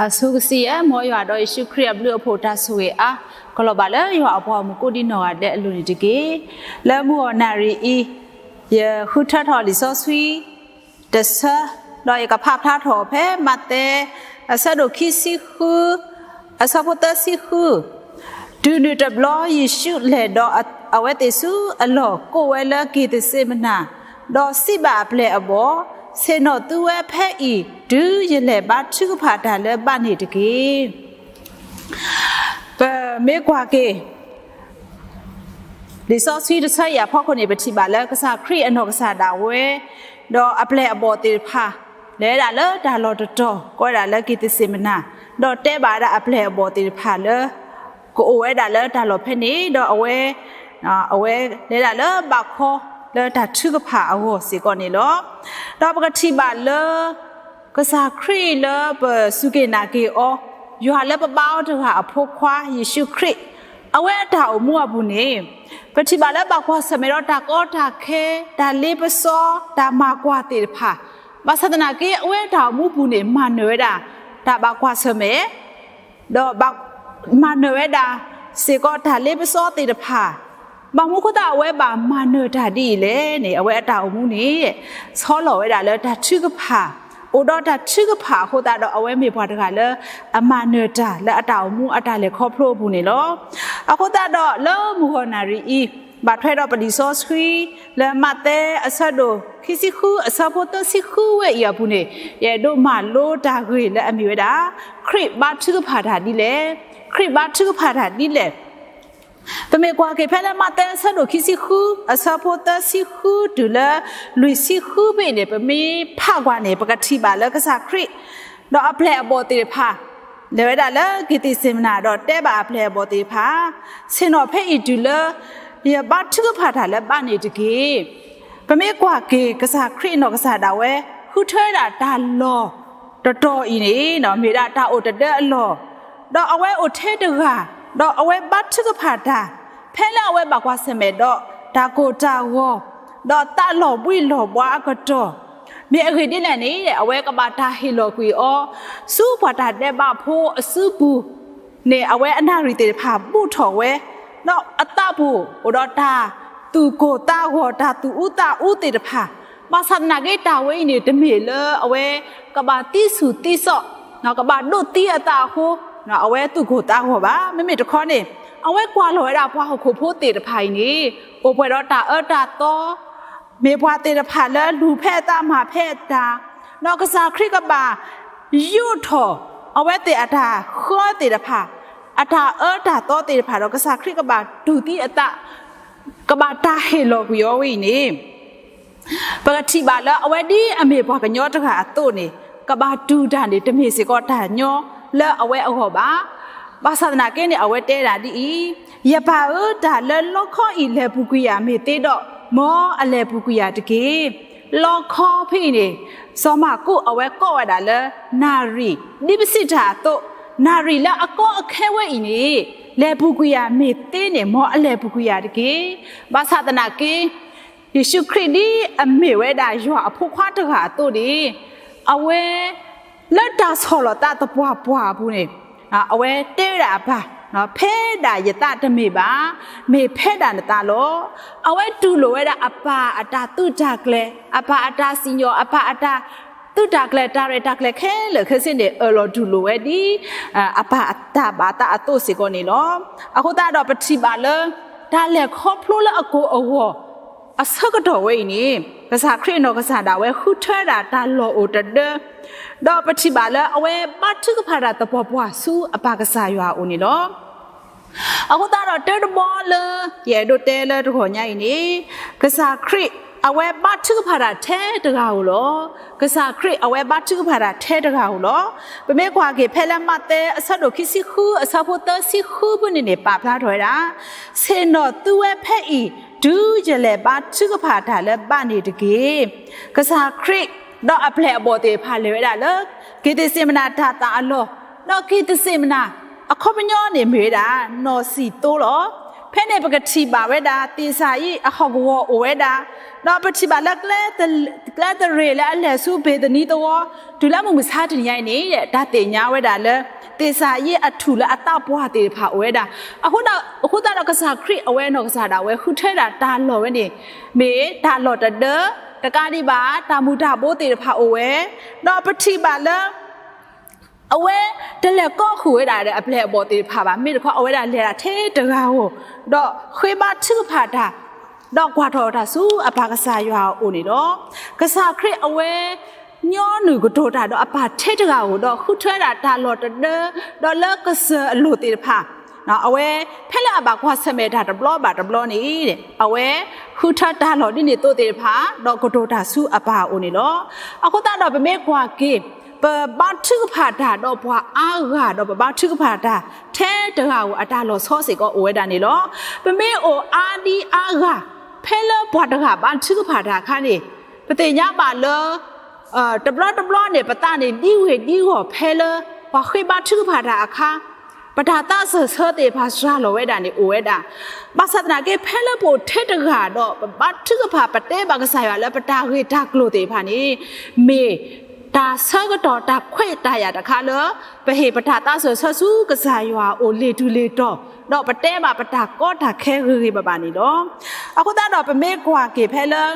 အဆိကစံးယဲၢ် မ်ယွၤဒီးယ့ၣ်ၡူးခရံာ်အဘျုးအဖှိၣ်တၢ်ဆိၣ်ဂ့ၤအါ ကလီၤဘၣ်လၢယွၤအပှၤဂီၢ်မုၢ်ကိးဒံနီၢ်ဂၤဒဲးအလိၤန့ၣ်တက့ၢ်. လၢမုၢ်ဂီၤနၣ်ရံၣ်အံၤ ယဃုထၢထီၣ်လံာ်စီဆှံ တဆၢ, ဒီးယကဖးဖျါထီၣ်ဖဲမးသဲ အဆၢဒိၣ်ခံဆံဃု အဆၢဖိသၢဆံဃု, တုၤနုၤတဘျီ ယ့ၣ်ၡူးလဲၤဒီးအဝဲသ့ၣ်ဆူအလီၢ် ကိးဝဲလၢက့ၤသစ့မနၤ, ဒီးစံးဘၣ်အပျဲၢ်အဘီၣ်, ဆ့ၣ်နီၤသုဝဲဖဲအံၤ တုၤယလဲၤဘါထုကဖၣ်တၢ်လၢဘးန့ၣ်တက့ၢ်. ပမ့ၢ်ကွၢ်က့ၤ လံာ်စီဆှံတဆၢအံၤအဖီခိၣ်န့ၣ် ပထံၣ်ဘၣ်လၢ ကစၢ်ခရံာ်အနီၢ်ကစၢ်ဒၣ်ဝဲ ဒီးအပျဲၢ်အဘီၣ်သ့ၣ်တဖၣ် လဲၤဝဲဒၣ်လၢတၢ်လီၢ်တတီၤ ကိးဝဲဒၣ်လၢက့ၤသစ့မနၤ, ဒီးတဲဘၣ်ဝဲဒၣ်အပျဲၢ်အဘီၣ်သ့ၣ်တဖၣ်လၢ ကအိၣ်ဝဲဒၣ်လၢတၢ်လီၢ်ဖဲန့ၣ် ဒီးအဝဲ အဝဲလဲၤဒၣ်လၢဘးခီလၢတၢ်ထုကဖၣ်အဂီၢ်စ့ၢ်ကီးန့ၣ်လီၤ. ဒီးပကထံၣ်ဘၣ်လၢ ကစၢ်ခရံာ်လၢပစူၢ်က့ၤနာ်က့ၤအီၤ, ယွၤလၢပဘါအီၤတဂၤအဖိခွါ ယ့ၣ်ၡူးခရံာ် အဝဲအတၢ်အိၣ်မူအပူၤန့ၣ် ပထံၣ်ဘၣ်လၢဘၣ်ကွၢ်ဆၢၣ်မဲာ်ဒီးတၢ်ကီတၢ်ခဲ, တၢ်လ့ပစီ, တၢ်မၤကွၢ်သ့ၣ်တဖၣ်, ဘၣ်ဆၣ်သနာ်က့ အဝဲအတၢ်အိၣ်မူပူၤန့ၣ် မၤနၢၤဝဲဒၣ် တၢ်ဘၣ်ကွၢ်ဆၢၣ်မဲာ် ဒီး မၤနၢၤဝဲဒၣ်စ့ၢ်ကီးတၢ်လ့ပစီသ့ၣ်တဖၣ်, ဘၣ်မနုၤအဃိသတးအဝဲဘၣ်မၤနၢၤတၢ်ဒ်အံၤလဲၣ်န့ၣ် အဝဲအတၢ်အိၣ်မူန့ၣ် ဆီလီၤဝဲဒၣ်လၢတၢ်ထုကဖၣ်, အိၣ်ဒီးတၢ်ထုကဖၣ်အဃိသတးဒီး အဝဲမ့ၢ်ပှၤတဂၤလၢ အမၤနၢၤတၢ်လၢအတၢ်အိၣ်မူအတၢ်လဲၤခီဖျိအပူၤန့ၣ်လီၤ. အဃိသတးဒီးလၢမုၢ်ဂီၤနၣ်ရံၣ်အံၤ ဘၣ်ထွဲဒီးပလံာ်စီဆှံ လၢမးသဲအဆၢဒိၣ်ခံဆံဃု အဆၢဖိသၢဆံဃုဝဲအံၤအပူၤန့ၣ် ယအဲၣ်ဒိးမၤလိတၢ်ဂ့ၢ်လၢအမ့ၢ်ဝဲဒၣ် ခရံာ်ဘါထုကဖၣ်တၢ်ဒ်လဲၣ်, ခရံာ်ဘါထုကဖၣ်တၢ်ဒ်လဲၣ်. ပမ့ၢ်ကွၢ်က့ၤဖဲလၢမးသဲအဆၢဒိၣ်ခံဆံဃု အဆၢဖိသၢဆံဃုတုၤလၢလွံၢ်ဆံဃုဖဲအံၤန့ၣ် ပမ့ၢ်ဖးကွၢ်န့ၣ် ပကထံၣ်ဘၣ်လၢကစၢ်ခရံာ် ဒီးအပျဲၢ်အဘီၣ်သ့ၣ်တဖၣ် လဲၤဝဲဒၣ်လၢက့ၤသ့ၣ်စ့ၣ်မနၤ ဒီးတဲဘၣ်အပျဲၢ်အဘီၣ်သ့ၣ်တဖၣ်, ဆ့ၣ်နီၤဖဲအံၤတုၤလၢ ယဘါထုကဖၣ်တၢ်လၢဘးန့ၣ်တက့ၢ်. ပမ့ၢ်ကွၢ်က့ၤကစၢ်ခရံာ်အနီၢ်ကစၢ်ဒၣ်ဝဲ ဃုထၢဝဲဒၣ်တၢ်လီၢ်တတီၤအံၤန့ၣ် မ့ၢ်ဝဲဒၣ်တၢ်အိၣ်တဒၢအလီၢ်, ဒီးအဝဲအိၣ်ထဲတဂၤ, ဒီးအဝဲဘါထုကဖၣ်တၢ် ဖဲလၢအဝဲဘၣ်ကွၢ်ဆၢၣ်မဲာ်ဒီးတၢ်ကိၢ်တၢ်ဂီၤ, ဒီးသးလီၤဘှံးလီၤဘှါအကတီၢ်, မ့ၢ်အဂ့ၢ်ဒ်လဲၣ်န့ၣ် အဝဲကဘၣ်တၢ်ဟ့ၣ်လီၤကွံာ်အီၤ ဆူပှၤတၢ်ဒဲးဘးဖိအစုပူၤန့ၣ် အဝဲအနၣ်ရံၣ်သ့ၣ်တဖၣ်ဘူၣ်ထီၣ်ဝဲ, ဒီးအသးပူၤအိၣ်ဒီးတၢ်သူၣ်ကိၢ်သးဂီၤ တၢ်သူၣ်အူသးအူသ့ၣ်တဖၣ်, ဘၣ်ဆၣ်သနာ်က့တၢ်ဝဲအံၤန့ၣ် တမ့ၢ်လၢအဝဲကဘၣ်သံဆူၣ်သံစီး, ကဘၣ်ဒိးသံအသးအဃိ အဝဲသူၣ်ကိၢ်သးဂီၤဘၣ်. မ့မ့ၢ်တခီန့ၣ် အဝဲကွၢ်လီၤဝဲဒၣ်ပှၤဟီၣ်ခိၣ်ဖိသ့ၣ်တဖၣ်အံၤန့ၣ် အိၣ်ပှဲၤဒီးတၢ်အၢတၢ်သီ မ့ၢ်ပှၤသ့ၣ်တဖၣ်လၢလူၤဖဲအသးမၤဖဲအတၢ်, ဒီးကစၢ်ခရံာ်ကဘၣ်ယိးထီၣ် အဝဲသ့ၣ်အတၢ်ဃၢသ့ၣ်တဖၣ်, အတၢ်အၢတၢ်သီသ့ၣ်တဖၣ်ဒီး ကစၢ်ခရံာ်ကဘၣ်တူၢ်သံအသး, ကဘၣ်တၢ်ဟ့ၣ်လီၤကွံာ်အီၤဝဲအံၤန့ၣ် ပကထံၣ်ဘၣ်လၢအဝဲဒ်အမ့ၢ်ပှၤကညီတဂၤအသိးန့ၣ် ကဘၣ်တူၢ်တၢ်န့ၣ် တမ့ၢ်စ့ၢ်ကီးတၢ်ညီလၢအဝဲအဂီၢ်ဘၣ်. ဘၣ်ဆၣ်သနာ်က့န့ၣ် အဝဲတဲဒၣ်ဒ်အံၤ, ယပၢ်ဧၢ, တၢ်လၢလီခီအံၤလဲၤပူၤကွံာ်ယၤမ့ၢ်သ့ဒီး မ်အလဲၤပူၤကွံာ်ယၤတက့ၢ်. လီခီဖဲအံၤန့ၣ် စီၤမၢ်ကူးအဝဲကိးဝဲဒၣ်လၢ နၣ်ရံၣ်, ဒ်ပစံးတၢ်အသိး, နၣ်ရံၣ်လၢအကီအခဲဝဲအံၤန့ၣ် လဲၤပူၤကွံာ်ယၤမ့ၢ်သ့န့ၣ် မ်အလဲၤပူၤကွံာ်ယၤတက့ၢ်. ဘၣ်ဆၣ်သနာ်က့ ယ့ၣ်ၡူးခရံာ်ဒ်အမ့ၢ်ဝဲဒၣ်ယွၤအဖိခွါတဂၤအသိးန့ၣ် အဝဲ လၢတၢ်ဆီၣ်လီၤသးသပှၢ်ပှၢ်အပူၤန့ၣ် အဝဲတဲဝဲဒၣ်အပၢ်, ဖဲဒၣ်ယသးတမ့ၢ်ဘၣ်, မ့ၢ်ဖဲဒၣ်နသးလီၤ. အဝဲတူၢ်လိာ်ဝဲဒၣ်အပၢ်အတၢ်သုးတၢ်ကျဲၤ, အပၢ်အတၢ်စံၣ်ညီၣ်, အပၢ်အတၢ်သုးတၢ်ကျဲၤ တၢ်ရဲၣ်တၢ်ကျဲၤခဲလၢာ်ခဲဆ့န့ၣ် အၢၣ်လီၤတူၢ်လိာ်ဝဲဒ် အပၢ်အတၢ်ဘၣ်သးအသိးစ့ၢ်ကီးန့ၣ်လီၤ. အဃိသတးဒီးပထံၣ်ဘၣ်လၢ တၢ်လဲၤခီဖျိလၢအကိာ်အဂီၢ် အဆၢကတီၢ်ဝဲအံၤန့ၣ် ကစၢ်ခရံာ်အနီၢ်ကစၢ်ဒၣ်ဝဲဃုထၢဒၣ်တၢ်လီၢ်အိၣ်တဒၢ, ဒီးပထံၣ်ဘၣ်လၢအဝဲဘါထုကဖၣ်တၢ်သပှၢ်ပှၢ်ဆူအပၢ်ကစၢ်ယွၤအအိၣ်န့ၣ်လီၤ. အဃိသတးဒီးတၢတဘီလၢ ယအဲၣ်ဒိးတဲလၢတဂီၢ်ညါအံၤန့ၣ် ကစၢ်ခရံာ်အဝဲဘါထုကဖၣ်တၢ်ထဲတဂၤဧိၤလီၤ. ကစၢ်ခရံာ်အဝဲဘါထုကဖၣ်တၢ်ထဲတဂၤဧိၤလီၤ. ပမ့ၢ်ကွၢ်က့ၤဖဲလၢမးသဲအဆၢဒိၣ်ခံဆံဃု အဆၢဖိသၢဆံဃုဖဲန့ၣ်န့ၣ် ပာ်ဖျါထီၣ်ဝဲဒၣ် ဆ့ၣ်နီၤသုဝဲဖဲအံၤ တုၤယလဲၤဘါထုကဖၣ်တၢ်လၢဘးန့ၣ်တက့ၢ်. ကစၢ်ခရံာ် ဒီးအပျဲၢ်အဘီၣ်သ့ၣ်တဖၣ်လဲၤဝဲဒၣ်လၢ က့ၤသ့ၣ်စ့ၣ်မနၤတၢ်သးအလီၢ်, ဒီးက့ၤသ့ၣ်စ့ၣ်မနၤ အခီပညီန့ၣ်မ့ၢ်ဝဲဒၣ် နီၢ်စံၣ်သိလီၤ. ဖဲန့ၣ်ပကထံၣ်ဘၣ်ဝဲဒၣ် သ့ၣ်စၤယံးအဟီၣ်ကဝီၤအိၣ်ဝဲဒၣ်, ဒီးပထံၣ်ဘၣ်လၢ ကျဲသရ့ၣ်လၢအလဲၤဆူဘ့ၤသနံသဝီ တုၤလၢမုၢ်မဆါတနံၤညါအံၤန့ၣ် တၢ်သ့ၣ်ညါဝဲဒၣ်လၢ သ့ၣ်စၤယံးအထူၣ်လၢအသးပှၢ်သ့ၣ်တဖၣ်အိၣ်ဝဲဒၣ်. အဃိသတးဒီးကစၢ်ခရံာ်အဝဲနီၢ်ကစၢ်ဒၣ်ဝဲဃုထၢဒၣ်တၢ်လီၢ်ဝဲန့ၣ် မ့ၢ်တၢ်လီၢ်တဒၢ, တကးဒံးဘၣ် တၢ်မူၤတၢ်ဘိသ့ၣ်တဖၣ်အိၣ်ဝဲ, ဒီးပထံၣ်ဘၣ်လၢ အဝဲတလဲၤကိးဃုာ်ဝဲဒၣ်ဒီးအပျဲၢ်အဘီၣ်သ့ၣ်တဖၣ်ဘၣ်. မ့ၢ်တခီအဝဲဒၣ်လဲၤဒၣ်ထဲတဂၤဧိၤ, ဒီးဃ့ဘါထုကဖၣ်တၢ်, ဒီးကွၢ်ထီၣ်တၢ်ဆူအပၢ်ကစၢ်ယွၤအအိၣ်န့ၣ်လီၤ. ကစၢ်ခရံာ်အဝဲ ညီနုၢ်ကတိၤတၢ်ဒီးအပၢ်ထဲတဂၤဧိၤ, ဒီးဃုထၢဒၣ်တၢ်လီၢ်တဒၢ, ဒီးလၢကစၢၢ်အလိၤသ့ၣ်တဖၣ် အဝဲဖဲလၢအဘၣ်ကွၢ်ဆၢၣ်မဲာ်တၢ်တဘျီဘၣ်တဘျီန့ၣ် အဝဲဃုထၢတၢ်လီၢ်ဒ်န့ၣ်သိးသ့ၣ်တဖၣ် ဒီးကတိၤတၢ်ဆူအပၢ်အအိၣ်န့ၣ်လီၤ. အဃိသတးဒီးပမ့ၢ်ကွၢ်က့ၤ ပဘါထုကဖၣ်တၢ်ဒီးပှၤအါဂၤ ဒီးပဘါထုကဖၣ်တၢ်ထဲတဂၤဧိၤအတၢ်လီၢ်ဆီစ့ၢ်ကီးအိၣ်ဝဲဒၣ်န့ၣ်လီၤ. ပမ့ၢ်အိၣ်အါဒံအါဂၤ ဖဲလၢပှၤတဂၤဘါထုကဖၣ်တၢ်အခါန့ၣ် ပသ့ၣ်ညါဘၣ်လၢ တဘျီတဘျီန့ၣ် ပသးန့ၣ် ဒံဝ့ၢ်ဒံဂီၢ်ဖဲလၢ ပှၤဃ့ဘါထုကဖၣ်တၢ်အခါ ပတၢ်သးစၢၢ်ဆၢသ့ၣ်တဖၣ်စှၤလီၤဝဲဒၣ်န့ၣ်အိၣ်ဝဲဒၣ်. ဘၣ်ဆၣ်သနာ်က့ ဖဲလၢပအိၣ်ထဲတဂၤဒီး ပဘါထုကဖၣ် ပတဲဘၣ်ကစၢ်ယွၤလၢပတၢ်ဂ့ၢ်တၢ်ကျိၤသ့ၣ်တဖၣ်န့ၣ် မ့ၢ်တၢ်ဆၢကတီၢ်တၢ်ခွဲးတၢ်ယာ်တခါလၢ ပဟ့ၣ်ပတၢ်သးစၢၢ်ဆၢဆူကစၢ်ယွၤအအိၣ်လ့ၤတူၢ်လ့ၤတီၤ ဒီးပတဲဘၣ်ပတၢ်ကီတၢ်ခဲဂ့ၤဂ့ၤဘၣ်ဘၣ်န့ၣ်လီၤ. အဃိသတးဒီးပမ့ၢ်ကွၢ်က့ၤဖဲလၢ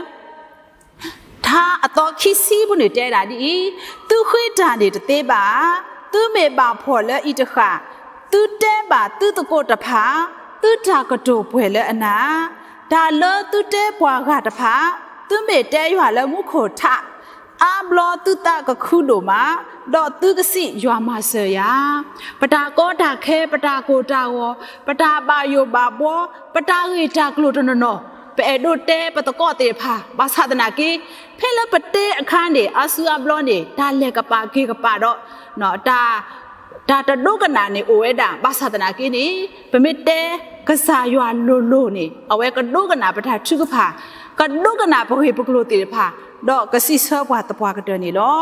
ထါအသီခံဆံပူၤန့ၣ်တဲဒၣ်ဒ်အံၤ, သုဃ့တၢ်န့ၣ်တသ့ဘၣ်ဧါ. သုမ့ၢ်ဘၣ်ဖှီၣ်လၢအံၤတဃၣ်, သုတဲဘၣ်သုသကိးတဖၣ်, သုတၢ်ကတိၤပှဲၤလၢအနၤ, တၢ်လၢသုတဲပှၤဂၤတဖၣ်, သုမ့ၢ်တဲယွၤလၢမူခိၣ်ထး, အါဘျီသုသးကခုဒိၣ်မး, ဒီးသုကစံးယွၤမၤစၢၤယၤ. ပတၢ်ကီတၢ်ခဲ, ပတၢ်ကိၢ်တၢ်ဂီၤ, ပတၢ်ဘၣ်ယိၣ်ဘၣ်ဘှီ, ပတၢ်ဂ့ၢ်တၢ်ကျိၤတနီၤနီၤ, ပအဲၣ်ဒိးတဲပသကိးသ့ၣ်တဖၣ်, ဘၣ်ဆၣ်သနာ်က့ ဖဲလၢပတဲအခါန့ၣ် အါစုအါဘျီန့ၣ် တၢ်လဲၤကပၤက့ၤကပၤဒီး တၢ်တဒိကနၣ်န့ၣ်အိၣ်ဝဲဒၣ်. ဘၣ်ဆၣ်သနာ်က့န့ၣ် ပမ့ၢ်တဲကစၢ်ယွၤလိၤလိၤန့ၣ် အဝဲကဒိကနၣ်ပတၢ်ထုကဖၣ်, ကဒိကနၣ်ပဂ့ၢ်ပကျိၤသ့ၣ်တဖၣ်, ဒီးကစံးဆၢပှၤသပှၢ်ကတၢၢ်န့ၣ်လီၤ.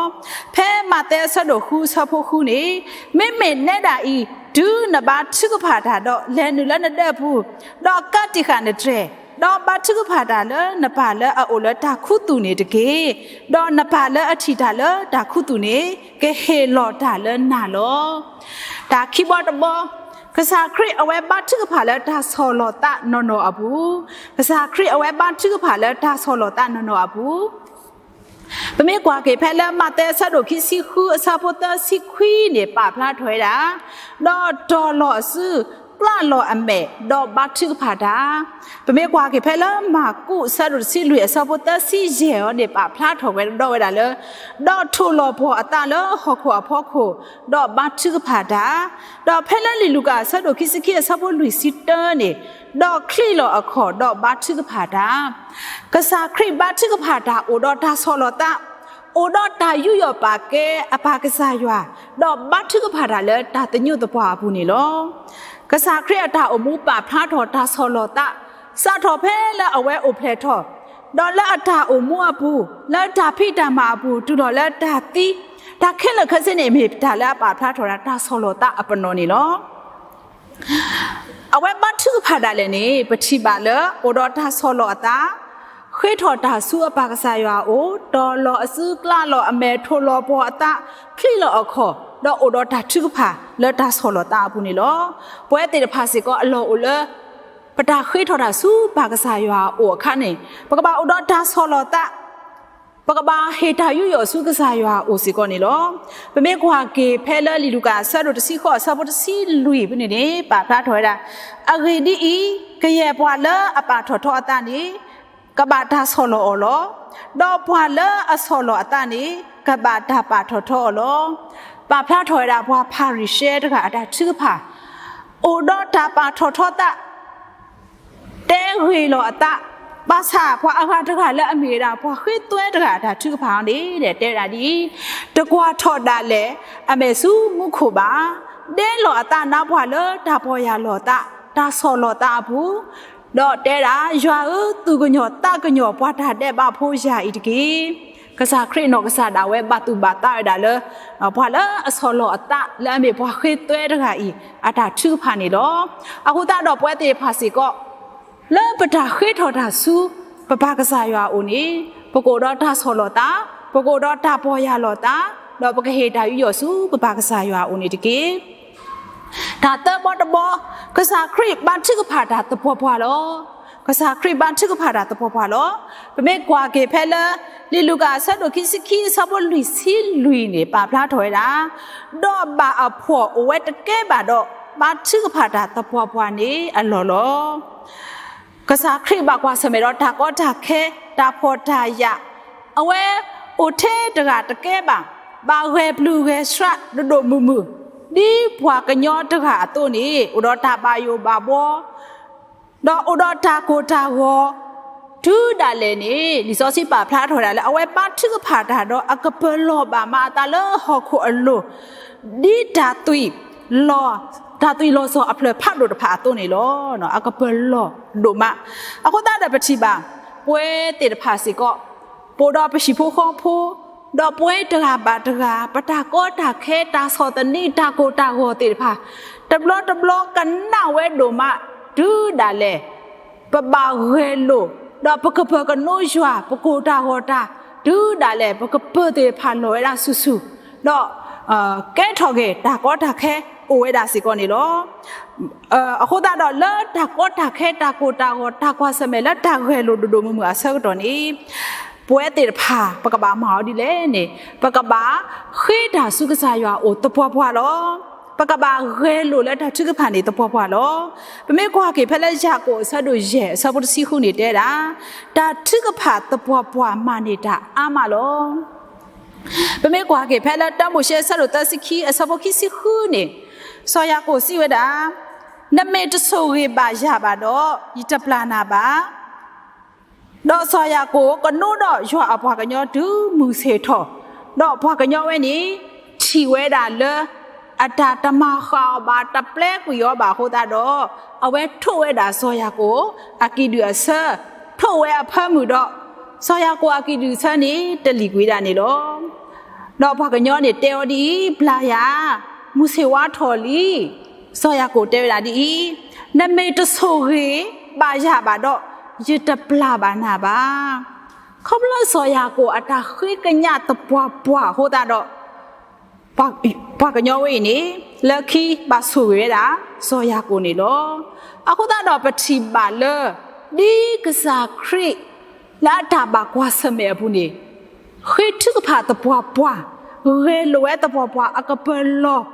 ဖဲမးသဲအဆၢဒိၣ်ဃုအဆၢဖိဃုန့ၣ်, မ့မ့ၢ်နဲဒၣ်အံၤ တုၤနဘါထုကဖၣ်တၢ်ဒီး လဲၤနုာ်လၢနဒၢးပူၤ, ဒီးကးတံာ်ဃာ်နတြဲၤ, ဒီးဘါထုကဖၣ်တၢ်လၢနပၢ်လၢအအိၣ်လၢတၢ်ခူသူၣ်န့ၣ်တက့ၢ်. ဒီးနပၢ်လၢအထံၣ်တၢ်လၢတၢ်ခူသူၣ်န့ၣ် ကဟ့ၣ်လီၤတၢ်လၢနၤလီၤ. တၢ်ခံဘီတဘီ, ကစၢ်ခရံာ်အဝဲဘါထုကဖၣ်လၢတၢ်ဆီၣ်လီၤသးနီၢ်နီၢ်အပူၤ, ကစၢ်ခရံာ်အဝဲဘါထုကဖၣ်လၢတၢ်ဆီၣ်လီၤသးနီၢ်နီၢ်အပူၤ ပမ့ၢ်ကွၢ်က့ၤဖဲလၢမးသဲအဆၢဒိၣ်ခံဆံဃုအဆၢဖိသၢဆံခွံန့ၣ် ပာ်ဖျါထီၣ်ဝဲဒၣ်, ဒီးတီၢ်လီၤအစု, ကျးလီၤအမဲာ်, ဒီးဘါထုကဖၣ်တၢ်. ပမ့ၢ်ကွၢ်က့ၤဖဲလၢမၢ်ကူးအဆၢဒိၣ်တဆံလွံၢ်အဆၢဖိသၢဆံယဲၢ်အံၤန့ၣ် ပာ်ဖျါထီၣ်ဝဲဒီးဝဲဒၣ်လၢ, ဒီးထိၣ်လီၤပှီၢ်အသးလၢဟီၣ်ခိၣ်အဖီခိၣ်, ဒီးဘါထုကဖၣ်တၢ်. ဒီးဖဲလၢလံာ်လူၤကၣ်အဆၢဒိၣ်ခံဆံခံအဆၢဖိလွံၢ်ဆံတၢန့ၣ်, ဒီးချံးလီၤအခီၣ်, ဒီးဘါထုကဖၣ်တၢ်. ကစၢ်ခရံာ်ဘါထုကဖၣ်တၢ် အိၣ်ဒီးတၢ်ဆီၣ်လီၤသး, အိၣ်ဒီးတၢ်ယူးယီၣ်ပာ်ကဲအပၢ်ကစၢ်ယွၤ, ဒီးဘါထုကဖၣ်တၢ်လၢတၢ်သညူးသပှၢ်အပူၤန့ၣ်လီၤ. ကစၢ်ခရံာ်အတၢ်အိၣ်မူပာ်ဖျါထီၣ်တၢ်ဆီၣ်လီၤသး, စးထီၣ်ဖဲလၢအဝဲအိၣ်ဖျဲၣ်ထီၣ်, ဒီးလၢအတၢ်အိၣ်မူအပူၤ, လၢတၢ်ဖံးတၢ်မၤအပူၤ, တုၤလီၤလၢတၢ်သံ, တၢ်ခဲလၢာ်ခဲဆ့န့ၣ် မ့ၢ်တၢ်လၢအပာ်ဖျါထီၣ်ဒၣ်တၢ်ဆီၣ်လီၤသးအပနီၣ်န့ၣ်လီၤ. အဝဲဘါထုကဖၣ်ဒၣ်လဲာ်န့ၣ် ပထံၣ်ဘၣ်လၢအိၣ်ဒီးတၢ်ဆီၣ်လီၤအသး, ဃ့ထီၣ်တၢ်ဆူအပၢ်ကစၢ်ယွၤအအိၣ်, တီၢ်လီၤအစု, ကျးလီၤအမဲာ်, ထိၣ်လီၤပှီၢ်အသး, ချံးလီၤအခီၣ်, ဒီးအိၣ်ဒီးတၢ်ထုကဖၣ်လၢတၢ်ဆီၣ်လီၤသးအပူၤန့ၣ်လီၤ. ပဝဲသ့ၣ်တဖၣ်စ့ၢ်ကီးအလီၢ်အိၣ်လၢ ပတၢ်ဃ့ထီၣ်တၢ်ဆူပၢ်ကစၢ်ယွၤအအိၣ်အခါန့ၣ် ပကဘၣ်အိၣ်ဒီးတၢ်ဆီၣ်လီၤသး, ပကဘၣ်ဟ့ၣ်တၢ်ယူးယီၣ်ဆူကစၢ်ယွၤအအိၣ်စ့ၢ်ကီးန့ၣ်လီၤ. ပမ့ၢ်ကွၢ်က့ၤဖဲလၢလံာ်လူၤကၣ်အဆၢဒိၣ်တဆံဃိးအဆၢဖိတဆံလွံၢ်ဖဲန့ၣ်န့ၣ် ပာ်ဖျါထီၣ်ဝဲဒၣ်, အဂ့ၢ်ဒ်အံၤ, ကယဲၢ်ပှၤလၢအပာ်ထီၣ်ထီအသးန့ၣ် ကဘၣ်တၢ်ဆီၣ်လီၤအီၤလီၤ. ဒီးပှၤလၢအဆီၣ်လီၤအသးန့ၣ် ကဘၣ်တၢ်ပာ်ထီၣ်ထီအီၤလီၤ. ပာ်ဖျါထီၣ်ဝဲဒၣ်ပှၤဖၤရံၤၡဲတဂၤအတၢ်ထုကဖၣ်, အိၣ်ဒီးတၢ်ပာ်ထီၣ်ထီသး တဲဂ့ၤလီၤအသး, ဘၣ်ဆၣ်ပှၤအဂၤတဂၤလၢအမ့ၢ်ဝဲဒၣ် ပှၤဃ့သွဲတဂၤအတၢ်ထုကဖၣ်န့ၣ် တဲဝဲဒၣ်ဒ်အံၤ, တကွၢ်ထီၣ်ဒၣ်လဲာ် အမဲာ်ဆူမူခိၣ်ဘၣ်, ဒဲလီၤအသးနါပှၢ်လၢတၢ်ပီၢ်ယၢ်လီၤသး, တၢ်ဆီၣ်လီၤသးအပူၤ, ဒီးတဲဒၣ်, ယွၤဧၢ, သူၣ်ကညီၤသးကညီၤ ပှၤတၢ်ဒဲးဘးဖိယၤအံၤတက့ၢ်. ကစၢ်ခရံာ်နီၢ်ကစၢ်ဒၣ်ဝဲဘၣ်သူၣ်ဘၣ်သးဝဲဒၣ်လၢ ပှၤလၢအဆီၣ်လီၤအသးလၢအမ့ၢ်ပှၤဃ့သွဲတဂၤအံၤ အတၢ်ထုကဖၣ်န့ၣ်လီၤ. အဃိသတးဒီးပဝဲသ့ၣ်တဖၣ်စ့ၢ်ကီး လၢပတၢ်ဃ့ထီၣ်တၢ်ဆူ ပပၢ်ကစၢ်ယွၤအအိၣ်န့ၣ်, ပကအိၣ်ဒီးတၢ်ဆီၣ်လီၤသး, ပကအိၣ်ဒီးတၢ်ပီၢ်ယၢ်လီၤသး, ဒီးပကဟ့ၣ်တၢ်ယူးယီၣ်ဆူပပၢ်ကစၢ်ယွၤအအိၣ်န့ၣ်တက့ၢ်. တၢ်သၢဘီတဘီ, ကစၢ်ခရံာ်ဘါထုကဖၣ်တၢ်သပှၢ်ပှၢ်လီၤ. ကစၢ်ခရံာ်ဘါထုကဖၣ်တၢ်သပှၢ်ပှၢ်လီၤ. ပမ့ၢ်ကွၢ်က့ၤဖဲလၢ လံာ်လူၤကၣ်အဆၢဒိၣ်ခံဆံခံ အဆၢဖိလွံၢ်ဆံလွံၢ်န့ၣ် ပာ်ဖျါထီၣ်ဝဲဒၣ်, ဒီးဘၣ်အဖှီၣ်အိၣ်ဝဲတကဲဘၣ်ဒီး ဘါထုကဖၣ်တၢ်သပှၢ်ပှၢ်န့ၣ်အလီၢ်လီၤ. ကစၢ်ခရံာ်ဘၣ်ကွၢ်ဆၢၣ်မဲာ်ဒီးတၢ်ကီတၢ်ခဲ, တၢ်ဖှီၣ်တၢ်ယာ်, အဝဲအိၣ်ထဲတဂၤတကဲဘၣ်, ဘၣ်ဂဲၤပျုၢ်ဂဲၤဆှးဒိၣ်ဒိၣ်မုၢ်မုၢ်, ဒ်ပှၤကညီတဂၤအသိးန့ၣ် အိၣ်ဒီးတၢ်ဘၣ်ယိၣ်ဘၣ်ဘှီ ဒီးအိၣ်ဒီးတၢ်ကိၢ်တၢ်ဂီၤ တုၤဒၣ်လဲာ်န့ၣ် လံာ်စီဆှံပာ်ဖျါထီၣ်ဝဲဒၣ်လၢ အဝဲဘါထုကဖၣ်တၢ်ဒီးအကပၢၤလီၢ်ဘၣ်မၤအသးလၢဟီၣ်ခိၣ်အလိၤ, ဒ်တၢ်သွံၣ်လီၤ, တၢ်သွံၣ်လီၤစီၤအဖျၢၣ်ဖးဒိၣ်တဖၣ်အသိးန့ၣ်လီၤ. အကပၢၤလီၢ်ဒိၣ်မး, အဃိသတးဒီးပထံၣ်ဘၣ် ပဝဲသ့ၣ်တဖၣ်စ့ၢ်ကီး ပအိၣ်ဒီးပဟံၣ်ဖိဃီဖိ, ဒီးပဝဲတဂၤဘၣ်တဂၤ ပတၢ်ကီတၢ်ခဲ တၢ်ဆီၣ်သနံး တၢ်ကိၢ်တၢ်ဂီၤသ့ၣ်တဖၣ်, တဘျီတဘျီကနၣ်ဝဲဒိၣ်မး, တုၤဒၣ်လဲာ် ပဘၣ်ဂဲၤလိာ်, ဒီးပကပၢၤကနိယွၤ ပကိၢ်တၢ်ဂီၤတၢ်, တုၤဒၣ်လဲာ် ပကပၢၤသ့ၣ်တဖၣ်လီၤဝဲဒၣ်ဆူၣ်ဆူၣ်, ဒီး ကဲထီၣ်က့ၤတၢ်ကီတၢ်ခဲအိၣ်ဝဲဒၣ်စ့ၢ်ကီးန့ၣ်လီၤ. အဃိသတးဒီးလၢတၢ်ကီတၢ်ခဲ တၢ်ကိၢ်တၢ်ဂီၤ တၢ်ကွၢ်ဆၢၣ်မဲာ်လၢတၢ်ဂဲၤလိာ်ဒိၣ်ဒိၣ်မုၢ်မုၢ်အဆၢကတီၢ်န့ၣ်, ပဝဲသ့ၣ်တဖၣ် ပကဘၣ်မၤအီၤဒ်လဲၣ်န့ၣ်, ပကဘၣ်ဃ့တၢ်ဆူကစၢ်ယွၤအအိၣ်သပှၢ်ပှၢ်လီၤ. ပကဘၣ်ဂဲၤလိာ်လၢတၢ်ထုကဖၣ်န့ၣ်သပှၢ်ပှၢ်လီၤ. ပမ့ၢ်ကွၢ်က့ၤဖဲလၢယၤကိာ်အဆၢဒိၣ်ယဲၢ် အဆၢဖိတဆံဃုန့ၣ်တဲဒၣ်, တၢ်ထုကဖၣ်သပှၢ်ပှၢ်မၤန့ၢ်တၢ်အါမးလီၤ. ပမ့ၢ်ကွၢ်က့ၤဖဲလၢတၢမိၤၡ့အဆၢဒိၣ်သၢဆံခံ အဆၢဖိခံဆံဃုန့ၣ်, စီၤယၤကိာ်စံးဝဲဒၣ်, နမ့ၢ်တဆိၣ်ဂ့ၤဘၣ်ယၤဘၣ်ဒီး ယတပျၢ်နၤဘၣ်. ဒီးစီၤယၤကိာ်ကနိဒီးယွၤအပှၤကညီတုၤမုၢ်ဆ့ၣ်ထီၣ်, ဒီးပှၤကညီဝဲန့ၣ် ထံၣ်ဝဲဒၣ်လၢ အတၢ်တမၤဃၣ်အီၤဘၣ် တပျဲကွံာ်အီၤဘၣ်အဃိသတးဒီး, အဝဲထိးဝဲဒၣ်စီၤယၤကိာ်အကံၣ်ဒုၣ်အဆၢ, ထိးဝဲအဖၢမုၢ်ဒီး, စီၤယၤကိာ်အကံၣ်ဒုၣ်အဆၢန့ၣ် တလံၣ်ကွံာ်ဒၣ်န့ၣ်လီၤ. ဒီးပှၤကညီန့ၣ်တဲအီၤဒ်အံၤ, ပျၢ်ယၤ, မုၢ်ဆ့ၣ်ဝါထီၣ်လံ. စီၤယၤကိာ်တဲဝဲဒၣ်ဒ်အံၤ, နမ့ၢ်တဆိၣ်ဂ့ၤဘၣ်ယၤဘၣ်ဒီး, ယတပျၢ်ဘၣ်နၤဘၣ်. ခီဖျိစီၤယၤကိာ်အတၢ်ဃ့ကညးသပှၢ်ပှၢ်အဃိသတးဒီး, ပှၤကညီဝဲအံၤန့ၣ် လၢခံဘၣ်ဆိၣ်ဂ့ၤဝဲဒၣ် စီၤယၤကိာ်န့ၣ်လီၤ. အဃိသတးဒီးပထံၣ်ဘၣ်လၢ ဒ်ကစၢ်ခရံာ် လၢအတၢ်ဘၣ်ကွၢ်ဆၢၣ်မဲာ်အပူၤန့ၣ်, ဃ့ထုကဖၣ်သပှၢ်ပှၢ်, ဂဲၤလိာ်ဝဲသပှၢ်ပှၢ် အကပၢၤလီၢ်,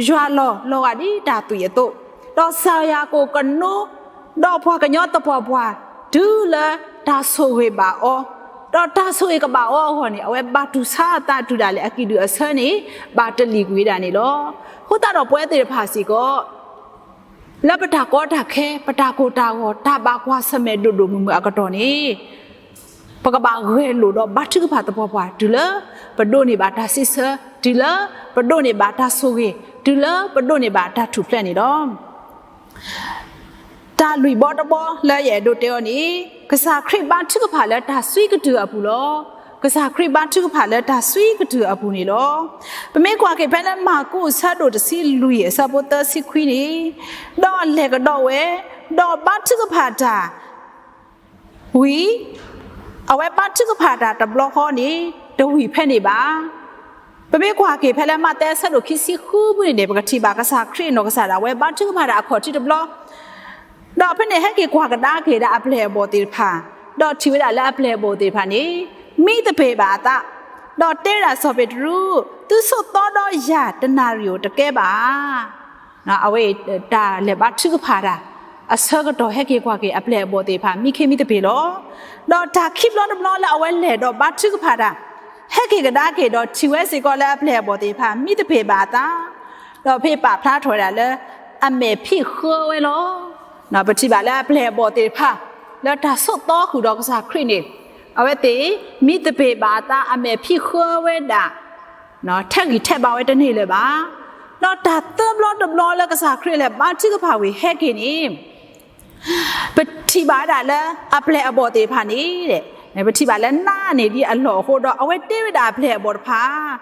ယွၤလီၤ လီၤဂာ်ဒ်တၢ်သွံၣ်အသိး, ဒီးစီၤယၤကိာ်ကနိ ဒီးပှၤကညီသပှၢ်ပှၢ် တုၤလၢတၢ်ဆိၣ်ဂ့ၤဘၣ်အီၤ, ဒီးတၢ်ဆိၣ်ဂ့ၤကဘၣ်အီၤအဂီၢ်န့ၣ် အဝဲဘၣ်တူၢ်ဆါအသးတုၤဒၣ်လဲာ် အကံၣ်ဒုၣ်အဆၢန့ၣ် ဘၣ်တလံၣ်ကွံာ်ဒၣ်န့ၣ်လီၤ. အဃိသတးဒီးပဝဲသ့ၣ်တဖၣ်စ့ၢ်ကီး လၢပတၢ်ကီတၢ်ခဲ ပတၢ်ကိၢ်တၢ်ဂီၤ တၢ်ဘၣ်ကွၢ်ဆၢၣ်မဲာ်ဒိၣ်ဒိၣ်မုၢ်မုၢ်အကတီၢ်န့ၣ်, ပကဘၣ်ဂဲၤလိာ်ဒီးဘါထုကဖၣ်သပှၢ်ပှၢ် တုၤလၢပဒိးန့ၢ်ဘၣ်တၢ်စံးဆၢ, တုၤလၢပဒိးန့ၢ်ဘၣ်တၢ်ဆိၣ်ဂ့ၤ, တုၤလၢပဒိးန့ၢ်ဘၣ်တၢ်ထူၣ်ဖျဲးန့ၣ်လီၤ. တၢ်လွံၢ်ဘီတဘီလၢယအဲၣ်ဒိးတဲအီၤန့ၣ်, ကစၢ်ခရံာ်ဘါထုကဖၣ်လၢတၢ်သွံကတုၢ်အပူၤလီၤ. ကစၢ်ခရံာ်ဘါထုကဖၣ်လၢတၢ်သွံကတုၢ်အပူၤန့ၣ်လီၤ. ပမ့ၢ်ကွၢ်က့ၤဖဲလၢမၢ်ကူးအဆၢဒိၣ်တဆံလွံၢ် အဆၢဖိသၢဆံခွံန့ၣ်, ဒီးလဲၤကဒီးဝဲ, ဒီးဘါထုကဖၣ်တၢ် ဝံၤ, အဝဲဘါထုကဖၣ်တၢ်တဘျီဃီန့ၣ် တဝံၤဖဲန့ၣ်ဘၣ်. ပမ့ၢ်ကွၢ်က့ၤဖဲလၢမးသဲအဆၢဒိၣ်ခံဆံဃုပူၤန့ၣ်န့ၣ် ပကထံၣ်ဘၣ်ကစၢ်ခရံာ်အနီၢ်ကစၢ်ဒၣ်ဝဲ ဘါထုကဖၣ်တၢ်အခီၣ်ထံးတဘျီ, ဒီးဖဲန့ၣ်ဟဲက့ၤကွၢ်ကဒါက့ၤဒၣ်အပျဲၢ်အဘီၣ်သ့ၣ်တဖၣ်, ဒီးထံၣ်ဝဲဒၣ်လၢအပျဲၢ်အဘီၣ်သ့ၣ်တဖၣ်န့ၣ် မံသပ့ၤဘၣ်အသး, ဒီးတဲဝဲဒၣ်စီၤပ့းတရူး, သုဆိးသီဒီးယၤတနၣ်ရံၣ်ဧိၤတကဲဘၣ်. အဝဲအံၤ တၢ်လဲၤဘါထုကဖၣ်တၢ် အဆၢကတီၢ်ဟဲက့ၤကွၢ်က့ၤအပျဲၢ်အဘီၣ်သ့ၣ်တဖၣ် မံခ့မံသပ့ၤလီၤ. ဒီးတၢ်ခံဘျီတဘျီလၢအဝဲလဲၤဒီးဘါထုကဖၣ်တၢ်, ဟဲက့ၤကဒါက့ၤဒီးထံၣ်ဝဲစ့ၢ်ကီးလၢအပျဲၢ်အဘီၣ်သ့ၣ်တဖၣ် မံသပ့ၤဘၣ်အသး, ဒီးဖဲပာ်ဖျါထီၣ်ဝဲဒၣ်လၢ အမဲာ်ဖံးဃၢဝဲလီၤ. ပထံၣ်ဘၣ်လၢအပျဲၢ်အဘီၣ်သ့ၣ်တဖၣ် လၢတၢ်ဆိးသီဃုာ်ဒီးကစၢ်ခရံာ်န့ၣ်, အဝဲသ့ၣ် မံသပ့ၤဘၣ်အသး အမဲာ်ဖံးဃၢဝဲဒၣ် ထဲးဂံၢ်ထဲးဘါဝဲတန့ၢ်လၢၤဘၣ်. ဒီးတၢ်သၢဘျီတဘျီလၢကစၢ်ခရံာ်လဲၤဘါထုကဖၣ်ဝံၤဟဲက့ၤန့ၣ်, ပထံၣ်ဘၣ်ဝဲဒၣ်လၢအပျဲၢ်အဘီၣ်သ့ၣ်တဖၣ်န့ၣ်, ပထံၣ်ဘၣ်လၢနးန့ၢ်ဒံးအလီၢ်အဃိဒီး အဝဲတဲဝဲဒၣ်အပျဲၢ်အဘီၣ်တဖၣ်,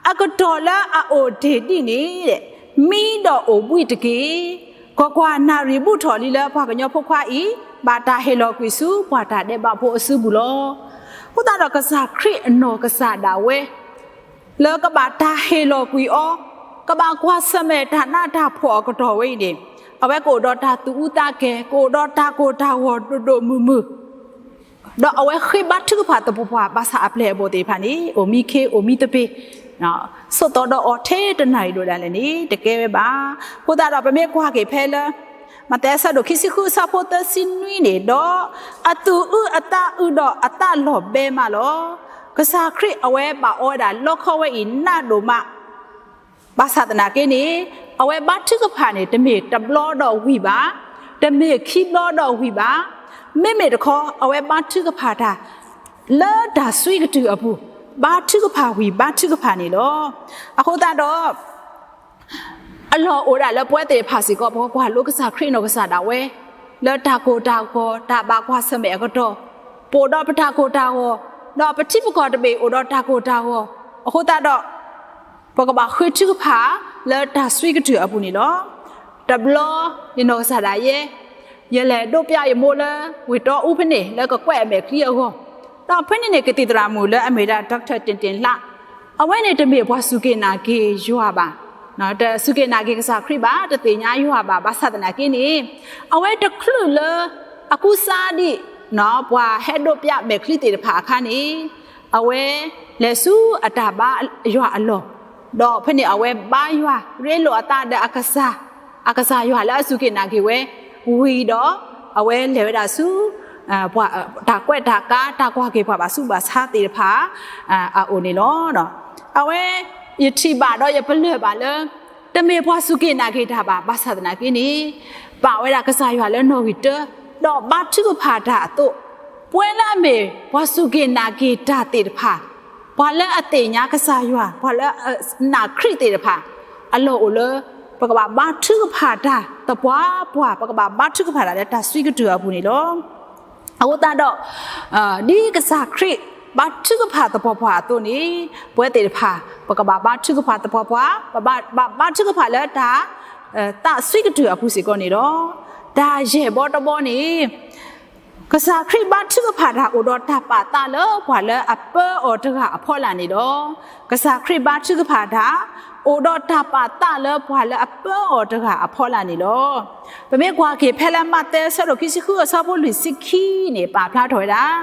အကတီၢ်လၢအအိၣ်တ့ၢ်ဒံးန့ၣ်, မံဒီးအိၣ်ဘှံးတက့ၢ်. ကွၢ်ကွၢ်, နၣ်ရံၣ်ဘူးထီၣ်လံလၢပှၤကညီဖိခွါအံၤ ဘၣ်တၢ်ဟ့ၣ်လီၤကွံာ်ဆူပှၤတၢ်ဒဲးဘးဖိအစုပူၤလီၤ. အဃိသတးဒီးကစၢ်ခရံာ်အနီၢ်ကစၢ်ဒၣ်ဝဲ လၢကဘၣ်တၢ်ဟ့ၣ်လီၤကွံာ်အီၤ, ကဘၣ်ကွၢ်ဆၢၣ်မဲာ်တၢ်နးတၢ်ဖှီၣ်အကတီၢ်ဝဲအံၤန့ၣ်, အဝဲကအိၣ်ဒီးတၢ်သူၣ်အူသးကဲၤ, ကအိၣ်ဒီးတၢ်ကိၢ်တၢ်ဂီၤဒိၣ်ဒိၣ်မုၢ်မုၢ် ဒီးအဝဲဃ့ဘါထုကဖၣ်သပှၢ်ပှၢ်ဘၣ်ဆၣ်အပျဲၢ်အဘီၣ်သ့ၣ်တဖၣ်န့ၣ် အိၣ်မံခ့ အိၣ်မံသပ့ၤ, ဆိးသီဒီးအီၤထဲတနၣ်ရံၣ်ဒိၣ်ဒၣ်လဲာ်န့ၣ် တကဲဝဲဘၣ်. အဃိသတးဒီးပမ့ၢ်ကွၢ်က့ၤဖဲလၢ မးသဲအဆၢဒိၣ်ခံဆံဃုအဆၢဖိသၢဆံနွံန့ၣ်ဒီး, အသူၣ်အုးအသးအုးဒီးအသးလီၤဘဲမးလီၤ. ကစၢ်ခရံာ်အဝဲဘၣ်အီဝဲဒၣ်လီခီဝဲအံၤနးဒိၣ်မး ဘၣ်ဆၣ်သနာ်က့န့ၣ်, အဝဲဘါထုကဖၣ်န့ၣ် တမ့ၢ်တဘျီဒီးဝံၤဘၣ်, တမ့ၢ်ခံဘျီဒီးဝံၤဘၣ်, မ့မ့ၢ်တခီ အဝဲဘါထုကဖၣ်တၢ် လၢတၢ်စုကတုၢ်အပူၤ, ဘါထုကဖၣ်ဝံၤဘါထုကဖၣ်န့ၣ်လီၤ. အဃိသတးဒီး အလီၢ်အိၣ်ဒၣ်လၢပဝဲသ့ၣ်တဖၣ်စ့ၢ်ကီး ပကကွၢ်လိကစၢ်ခရံာ်နီၢ်ကစၢ်ဒၣ်ဝဲ လၢတၢ်ကိၢ်တၢ်ဂီၤ တၢ်ဘၣ်ကွၢ်ဆၢၣ်မဲာ်အကတီၢ်, ပအိၣ်ဒီးပတၢ်ကိၢ်တၢ်ဂီၤ, ဒီးပထံပကီၢ်တဘ့ၣ်အိၣ်ဒီးတၢ်ကိၢ်တၢ်ဂီၤ, အဃိသတးဒီး ပကဘၣ်ဃ့ထုကဖၣ်လၢတၢ်စုကတုၢ်အပူၤန့ၣ်လီၤ. တဘျီ ယနီၢ်ကစၢ်ဒၣ်ယဲ ယလဲၤဒိးပျးယမိၢ်လၢဝ့ၢ်တီအူဖဲန့ၣ် လၢကကွဲးအမဲာ်ချံအဂီၢ်, ဒီးဖဲန့ၣ်န့ၣ် ကသံၣ်သရၣ်မုၣ်လၢအမ့ၢ်ဒၣ် Doctor တ့ၢ်တ့ၢ်လး, အဝဲန့ၣ်တမ့ၢ်ပှၤစူၢ်က့ၤနာ်က့ၤယွၤဘၣ်, တစူၢ်က့ၤနာ်က့ၤကစၢ်ခရံာ်ဘၣ်, တသ့ၣ်ညါယွၤဘၣ်, ဘၣ်ဆၣ်သနာ်က့န့ၣ်, အဝဲတချုးလၢအကူစါဒံး ပှၤဟဲဒိးပျးမဲာ်ချံသ့ၣ်တဖၣ်အခါန့ၣ်, အဝဲလဲၤဆူအတၢ်ဘါယွၤအလီၢ်, ဒီးဖဲန့ၣ်အဝဲဘါယွၤ ရ့လိာ်အသးဒီးအကစၢ်, အကစၢ်ယွၤလၢအစူၢ်က့ၤနာ်က့ၤဝဲ, ဝံၤဒီးအဝဲလဲၤဝဲဒၣ်ဆူ တၢ်ကွဲးတၢ်ကါ တၢ်ကွၢ်က့ၤပှၤဘၣ်ဆူးဘၣ်ဆါသ့ၣ်တဖၣ် အအိၣ်န့ၣ်လီၤ. အဝဲ ယထံၣ်ဘၣ်ဒီးယပလၢၢ်ဘၣ်လၢ တမ့ၢ်ပှၤစူၢ်က့ၤနာ်က့ၤတၢ်ဘၣ်, ဘၣ်ဆၣ်သနာ်က့န့ၣ်, ပာ်ဝဲဒၣ်ကစၢ်ယွၤလၢနီၣ်ဂံၢ်တၢ, ဒီးဘါထုကဖၣ်တၢ်အသိး, ပဝဲလၢအမ့ၢ်ပှၤစူၢ်က့ၤနာ်က့ၤတၢ်သ့ၣ်တဖၣ်, ပှၤလၢအသ့ၣ်ညါကစၢ်ယွၤ, ပှၤလၢအနာ်ခရံာ်သ့ၣ်တဖၣ်, အလီၢ်အိၣ်လၢ ပကဘၣ်ဘါထုကဖၣ်တၢ်သပှၢ်ပှၢ်, ပကဘၣ်ဘါထုကဖၣ်တၢ်လၢတၢ်စုကတုၢ်အပူၤန့ၣ်လီၤ. အဃိသတးဒီး ဒ်ကစၢ်ခရံာ်ဘါထုကဖၣ်သပှၢ်ပှၢ်အသိးန့ၣ်, ပဝဲသ့ၣ်တဖၣ် ပကဘၣ်ဘါထုကဖၣ်သပှၢ်ပှၢ်, ပဘၣ်ဘါထုကဖၣ်လၢတၢ် သးစုကတုၢ်အပူၤစ့ၢ်ကီးန့ၣ်လီၤ. တၢ်ယဲၢ်ဘီတဘီန့ၣ်, ကစၢ်ခရံာ်ဘါထုကဖၣ်တၢ်အိၣ်ဒီးတၢ်ပာ်သးလၢပှၤလၢအပၢအီၤတဂၤအဖီလာ်န့ၣ်လီၤ. ကစၢ်ခရံာ်ဘါထုကဖၣ်တၢ် အိၣ်ဒီးတၢ်ပာ်သးလၢပှၤလၢအပၢအီၤတဂၤအဖီလာ်န့ၣ်လီၤ. ပမ့ၢ်ကွၢ်က့ၤဖဲလၢမးသဲအဆၢဒိၣ်ခံဆံဃုအဆၢဖိလွံၢ်ဆံခံန့ၣ် ပာ်ဖျါထီၣ်ဝဲဒၣ်,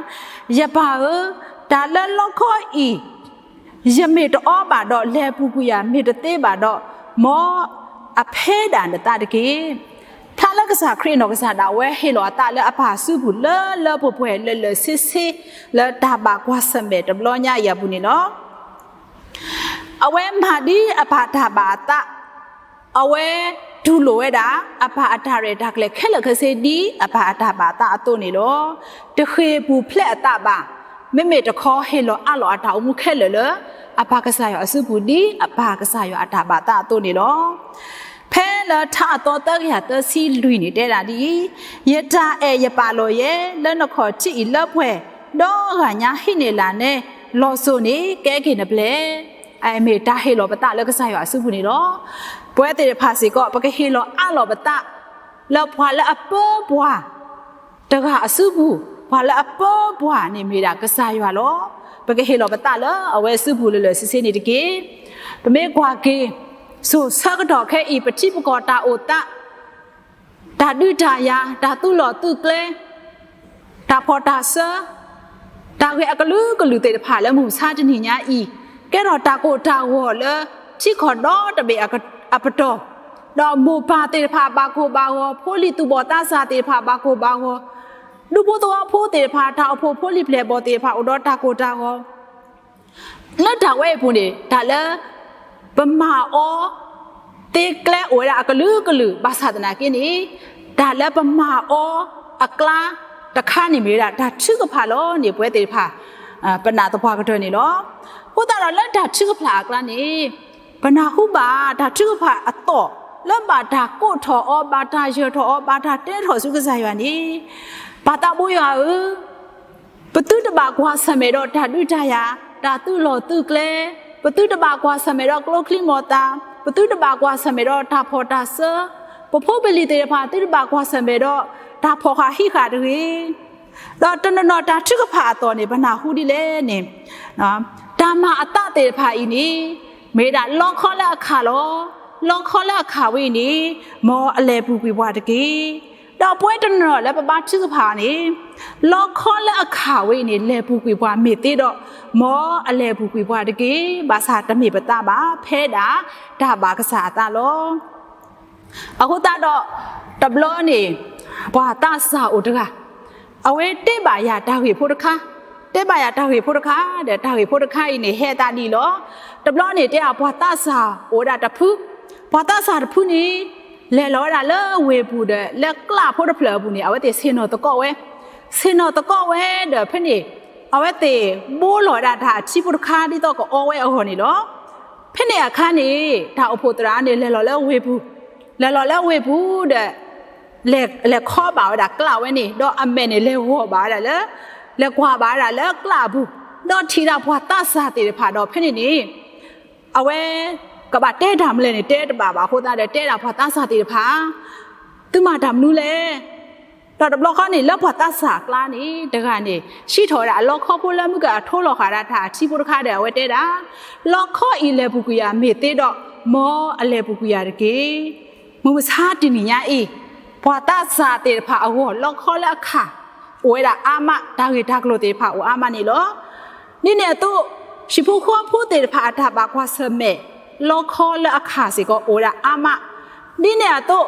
ယပၢ်ဧၢ, တၢ်လၢလီခီအံၤ ယမ့ၢ်တအီဘၣ်ဒီး လဲၤပူၤကွံာ်ယၤ, မ့ၢ်တသ့ဘၣ်ဒီး မ်အဖဲဒၣ်နသးတက့ၢ်. ဖျါလၢကစၢ်ခရံာ်အနီၢ်ကစၢ်ဒၣ်ဝဲ ဟ့ၣ်လီၤအသးလၢအပၢ်အစုပူၤ လၢလၢပှဲၤပှဲၤ လၢလၢဆ့ဆ့ လၢတၢ်ဘၣ်ကွၢ်ဆၢၣ်မဲာ်တဘျီညါအံၤအပူၤန့ၣ်လီၤ. အဝဲမၤဒ်အပၢ်တၢ်ဘၣ်အသး, အဝဲတူၢ်လိာ်ဝဲဒၣ် အပၢ်အတၢ်ရဲၣ်တၢ်ကျဲၤခဲလၢာ်ခဲဆ့ ဒ်အပၢ်အတၢ်ဘၣ်အသးအသိးန့ၣ်လီၤ. တဃ့ၢ်ပူၤဖျဲးအသးဘၣ်, မ့မ့ၢ်တခီ ဟ့ၣ်လီၤအးလီၤအတၢ်အိၣ်မူခဲလၢာ်လၢ အပၢ်ကစၢ်ယွၤအစုပူၤ ဒ်အပၢ်ကစၢ်ယွၤအတၢ်ဘၣ်သးအသိးန့ၣ်လီၤ. ဖဲလၢထါအသီသၢကယၤသၢဆံလွံၢ်န့ၣ် တဲဒၣ်ဒ်အံၤ, ယတၢ်အဲၣ်ယပၢ်လီၤယဲ, လၢနခီၣ်ထံးအံၤလၢပှဲၤ, ဒီးဂၤညါဟံးန့ၢ်လၢ်နဲ, လီၤစိၤန့ၣ်ကဲက့ၤနပျဲၢ်. အမ့ၢ်တၢ်ဟ့ၣ်လီၤပသးလၢကစၢ်ယွၤအစုပူၤန့ၣ်လီၤ. ပဝဲသ့ၣ်တဖၣ်စ့ၢ်ကီး ပကဟ့ၣ်လီၤအးလီၤပသး လၢပှၤလၢအပၢပှၤ တဂၤအစုပူၤ, ပှၤလၢအပၢပှၤန့ၣ်မ့ၢ်ဒၣ်ကစၢ်ယွၤလီၤ. ပကဟ့ၣ်လီၤပသးလၢအဝဲအစုပူၤလၢလၢဆ့ဆ့န့ၣ်တက့ၢ်. ပမ့ၢ်ကွၢ်က့ၤ စိၤဆၢကတီၢ်ခဲအံၤ ပထံပကီၢ်တၢ်အိၣ်သး, တၢ်ဒုးတၢ်ယၤ, တၢ်သူလီၤသူကျဲ, တၢ်ဖှီၣ်တၢ်စၢ, တၢ်ဂ့ၢ်အကလုာ်ကလုာ်သ့ၣ်တဖၣ်လၢမုၢ်မဆါတနံၤညါအံၤ, ကဲထီၣ်တၢ်ကိၢ်တၢ်ဂီၤလၢ ထံကီၢ်ဒီတဘ့ၣ်အပတီၢ်, ဒီးမိၢ်ပၢ်သ့ၣ်တဖၣ်ဘၣ်ကိၢ်ဘၣ်ဂီၤ, ဖိလံၤသူၣ်ဘီၣ်သးစၢ်သ့ၣ်တဖၣ်ဘၣ်ကိၢ်ဘၣ်ဂီၤ, ဒူဖိသဝီဖိသ့ၣ်တဖၣ် တၢ်အိၣ်ဖှိၣ်ဖိလံၤပျဲၢ်ဘီၣ်သ့ၣ်တဖၣ်အိၣ်ဒီးတၢ်ကိၢ်တၢ်ဂီၤ လၢတၢ်ဝဲအံၤအပူၤန့ၣ် တၢ်လၢပမၤအီၤသ့ကျဲအိၣ်ဝဲဒၣ်အကလုာ်ကလုာ် ဘၣ်ဆၣ်သနာ်က့န့ၣ် တၢ်လၢပမၤအီၤအကျါတခါန့ၣ်မ့ၢ်ဝဲဒၣ် တၢ်ထုကဖၣ်လီၤန့ၣ် ပဝဲသ့ၣ်တဖၣ် ပနာ်သပှၢ်ကတၢၢ်န့ၣ်လီၤ. အဃိသတးဒီးလၢတၢ်ထုကဖၣ်အကျါန့ၣ် ပနၢ်ဟူဘၣ် တၢ်ထုကဖၣ်အသီၣ် လၢဘၣ်တၢ်ကိးထီၣ်အီၤ ဘၣ်တၢ်ယၢၤထီၣ်အီၤ ဘၣ်တၢ်တဲထီၣ်ဆူကစၢ်ယွၤန့ၣ် ပၢ်သးဘိယွၤဧၢ, ပသုတဘၣ်ကွၢ်ဆၢၣ်မဲာ်ဒီးတၢ်ဒုးတၢ်ယၤ, တၢ်သုးလီၢ်သုးကျဲ, ပသုတဘၣ်ကွၢ်ဆၢၣ်မဲာ်ဒီးကျိချံမျိာ်သၣ်, ပသုတဘၣ်ကွၢ်ဆၢၣ်မဲာ်ဒီးတၢ်ဖှီၣ်တၢ်စၢ, ပဖိပလံၤသ့ၣ်တဖၣ် သုတဘၣ်ကွၢ်ဆၢၣ်မဲာ်ဒီး တၢ်ဖီၣ်ဃာ်ဟံးဃာ်တဂ့ၤ. ဒီးတနီၤနီၤတၢ်ထုကဖၣ်အသီၣ်န့ၣ် ပနၢ်ဟူဒ်လဲၣ်န့ၣ်, တၢ်မၤအသးသ့ၣ်တဖၣ်အံၤန့ၣ် မ့ၢ်ဒၣ်လီခီလၢအခၣ်လီၤ. လီခီလၢအခၣ်ဝဲအံၤန့ၣ် မ်အလဲၤပူၤကွံာ်ပှၤတက့ၢ်. ဒီးပဝဲတနီၤနီၤလၢပဘါထုကဖၣ်န့ၣ် လီခီလၢအခၣ်ဝဲအံၤန့ၣ် လဲၤပူၤကွံာ်ပှၤမ့ၢ်သ့ဒီး မ်အလဲၤပူၤကွံာ်ပှၤတက့ၢ်. ဘၣ်ဆၣ်တမ့ၢ်ပသးဘၣ် ဖဲဒၣ်တၢ်ဘၣ်ကစၢ်အသးလီၤ. အဃိသတးဒီး တဘျီန့ၣ် ပှၤသးစၢ်အိၣ်တဂၤ, အဝဲတဲဘၣ်ယၤတၢ်ဂ့ၢ်ဖိတခါ, တဲဘၣ်ယၤတၢ်ဂ့ၢ်ဖိတခါဒီး တၢ်ဂ့ၢ်ဖိတခါအံၤန့ၣ် ဟဲသးဒ်အံၤလီၤ. တဘျီန့ၣ် တဲအပှၤသးစၢ်အိၣ်ဝဲဒၣ်တဖု, ပှၤသးစၢ်တဖုန့ၣ် လဲၤလီၤဝဲဒၣ်လၢဝ့ၢ်ပူၤဒီး လၢကျးဖိတဖျၢၣ်အပူၤန့ၣ် အဝဲသ့ၣ်ဆ့ၣ်နီၤသကိးဝဲ, ဆ့ၣ်နီၤသကိးဝဲဒီးဖဲန့ၣ် အဝဲသ့ၣ်ဘိလီၤဝဲဒၣ်တၢ်အထံဖိတခါ ဒ်သိးကအီဝဲအဂီၢ်န့ၣ်လီၤ. ဖဲန့ၣ်အခါန့ၣ် တၢ်အိၣ်ဖှိၣ်သရၣ်န့ၣ် လဲၤလီၤလၢဝ့ၢ်ပူၤ, လဲၤလီၤလၢဝ့ၢ်ပူၤဒီး လဲၤခီဘၣ်ဝဲဒၣ်ကျးဝဲန့ၣ် ဒီးအမဲာ်န့ၣ် လဲၤဂီၤဘၣ်ဝဲဒၣ်လၢ, လဲၤကွၢ်ဘၣ်ဝဲဒၣ်လၢကျးအပူၤ, ဒီးထံၣ်ဒၣ်ပှၤသးစၢ်သ့ၣ်တဖၣ်ဒီး ဖဲန့ၣ်န့ၣ် အဝဲကဘၣ်တဲတၢ်မနုၤလဲၣ်န့ၣ် တဲတဘၣ်ဘၣ်အဃိသတးဒီး တဲဒၣ်ပှၤသးစၢ်သ့ၣ်တဖၣ်, သုမၤတၢ်မနုၤလဲၣ်. ဒီးတဘျီဃီန့ၣ် လၢပှၤသးစၢ်အကျါန့ၣ် တဂၤန့ၣ် စံးထီၣ်ဝဲဒၣ်အလီခီဖိလၢမုၢ်ကအထီလီၤဃာ်ဒၣ်တၢ်အထံဖိတခါဒီး အဝဲတဲဒၣ်, လီခီအံၤလဲၤပူၤကွံာ်ယၤမ့ၢ်သ့ဒီး မ်အလဲၤပူၤကွံာ်ယၤတက့ၢ်. မုၢ်မဆါတနံၤညါအံၤ ပှၤသးစၢ်သ့ၣ်တဖၣ်အဂီၢ် လီခီလၢအခၣ် အိၣ်ဝဲဒၣ်အါမး, တၢ်ဂ့ၢ်တၢ်ကျိၤသ့ၣ်တဖၣ်အိၣ်အါမးန့ၣ်လီၤ. ဒ်န့ၣ်အသိး ဟံၣ်ဖိဃီဖိသ့ၣ်တဖၣ်အတၢ်ဘၣ်ကွၢ်ဆၢၣ်မဲာ် လီခီလၢအခၣ်စ့ၢ်ကီးအိၣ်ဝဲဒၣ်အါမး, ဒ်န့ၣ်အသိး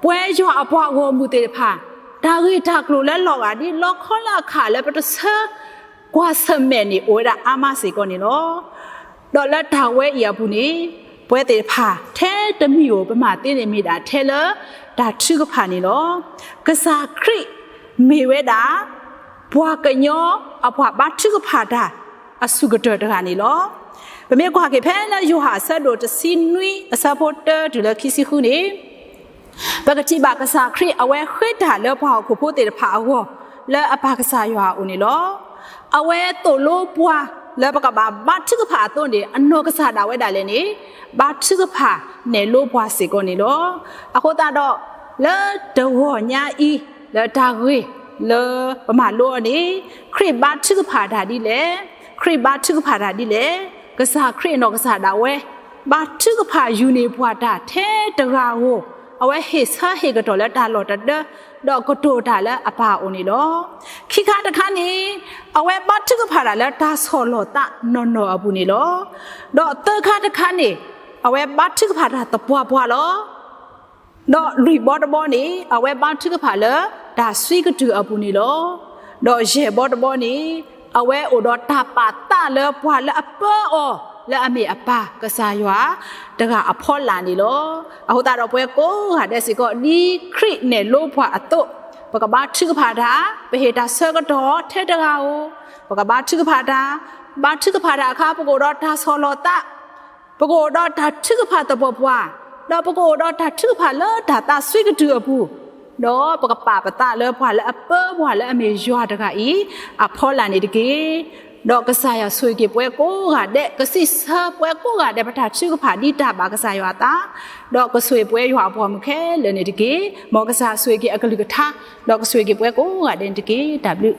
ပဝဲယွၤအပှၤဂီၢ်မုၢ်သ့ၣ်တဖၣ် တၢ်ဂ့ၢ်တၢ်ကျိၤလၢလီၤဂာ်ဒ်လီခီလၢအခၣ်လၢပတဆၢ ကွၢ်ဆၢၣ်မဲာ်န့ၣ် အိၣ်ဝဲဒၣ်အါမးစ့ၢ်ကီးန့ၣ်လီၤ. ဒီးလၢတၢ်ဝဲအံၤအပူၤန့ၣ် ပဝဲသ့ၣ်တဖၣ် ထဲတမံၤဧိၤ ပမၤသ့န့ၣ်မ့ၢ်ဒၣ်ထဲလၢတၢ်ထုကဖၣ်န့ၣ်လီၤ. ကစၢ်ခရံာ်မ့ၢ်ဝဲဒၣ် ပှၤကညီအပှၤဘါထုကဖၣ်တၢ်အဆူၣ်ကတၢၢ်တဂၤန့ၣ်လီၤ. ပမ့ၢ်ကွၢ်က့ၤဖဲလၢယိၤဟၣ်အဆၢဒိၣ်တဆံနွံအဆၢဖိတၢတုၤလၢခံဆံဃုန့ၣ် ပကထံၣ်ဘၣ်ကစၢ်ခရံာ်အဝဲဃ့တၢ်လၢပှၤဟီၣ်ခိၣ်ဖိသ့ၣ်တဖၣ်အဂီၢ် လၢအပၢ်ကစၢ်ယွၤအအိၣ်န့ၣ်လီၤ. အဝဲသိၣ်လိပှၤလၢပကဘၣ်ဘါထုကဖၣ်အသိးန့ၣ် အနီၢ်ကစၢ်ဒၣ်ဝဲဒၣ်လဲာ်န့ၣ် ဘါထုကဖၣ်နဲၣ်လိပှၤစ့ၢ်ကီးန့ၣ်လီၤ. အဃိသတးဒီး လၢတဂီၢ်ညါအံၤ လၢတၢ်ဂ့ၢ်လၢပမၤလိအီၤန့ၣ် ခရံာ်ဘါထုကဖၣ်တၢ်ဒ်လဲၣ်, ခရံာ်ဘါထုကဖၣ်တၢ်ဒ်လဲၣ်, ကစၢ်ခရံာ်အနီၢ်ကစၢ်ဒၣ်ဝဲ ဘါထုကဖၣ်ယူၢ်န့ၢ်ပှၤတၢ်ထဲတဂၤဧိၤ, အဝဲဟ့ၣ်ဆၢဟ့ၣ်ကတီၢ်လၢတၢ်လီၢ်တဒၢ ဒီးကတိၤတၢ်လၢအပၢ်အအိၣ်န့ၣ်လီၤ. ခံခါတခါန့ၣ် အဝဲဘါထုကဖၣ်တၢ်လၢတၢ်ဆီၣ်လီၤသးနီၢ်နီၢ်အပူၤန့ၣ်လီၤ. ဒီးသၢခါတခါန့ၣ် အဝဲဘါထုကဖၣ်တၢ်သပှၢ်ပှၢ်လီၤ. ဒီးလွံၢ်ဘီတဘီန့ၣ် အဝဲဘါထုကဖၣ်လၢတၢ်ဆှံကတုၢ်အပူၤန့ၣ်လီၤ. ဒီးယဲၢ်ဘီတဘီန့ၣ် အဝဲအိၣ်ဒီးတၢ်ပာ်သးလၢပှၤလၢအပၢအီၤလၢအမ့ၢ်အပၢ်ကစၢ်ယွၤတဂၤအဖီလာ်န့ၣ်လီၤ. အဃိသတးဒီးပဝဲကိးဂၤဒဲးစ့ၢ်ကီး ဒ်ခရံာ်နဲၣ်လိပှၤအသိး ပကဘါထုကဖၣ်တၢ်, ပဟ့ၣ်တၢ်ဆၢကတီၢ်ထဲတဂၤဧိၤ, ပကဘါထုကဖၣ်တၢ်, ဘါထုကဖၣ်တၢ်အခါ ပကအိၣ်ဒီးတၢ်ဆီၣ်လီၤသး ပကအိၣ်ဒီးတၢ်ထုကဖၣ်သပှၢ်ပှၢ်, ဒီးပကအိၣ်ဒီးတၢ်ထုကဖၣ်လၢတၢ်သးဆှံကတုၢ်အပူၤ, ဒီးပကပာ်ပသးလၢပှၤလၢအပၢပှၤလၢအမ့ၢ်ယွၤတဂၤအံၤ အဖီလာ်န့ၣ်တက့ၢ်. ဒီးကစၢ်ယွၤဆိၣ်ဂ့ၤက့ၤပဝဲကိးဂၤဒဲး, ကစံးဆၢပဝဲကိးဂၤဒဲး ပတၢ်ထုကဖၣ်ဒ်တၢ်ဘၣ်ကစၢ်ယွၤအသး, ဒီးကဆိၣ်ဂ့ၤပဝဲယွၤအပှၤမုၣ်ခဲလၢာ်န့ၣ်တက့ၢ်. မ်ကစၢ်ဆိၣ်ဂ့ၤက့ၤအကလုၢ်ကထါ, ဒီးကဆိၣ်ဂ့ၤက့ၤပဝဲကိးဂၤဒဲးန့ၣ်တက့ၢ်. တၢ်ဘျုး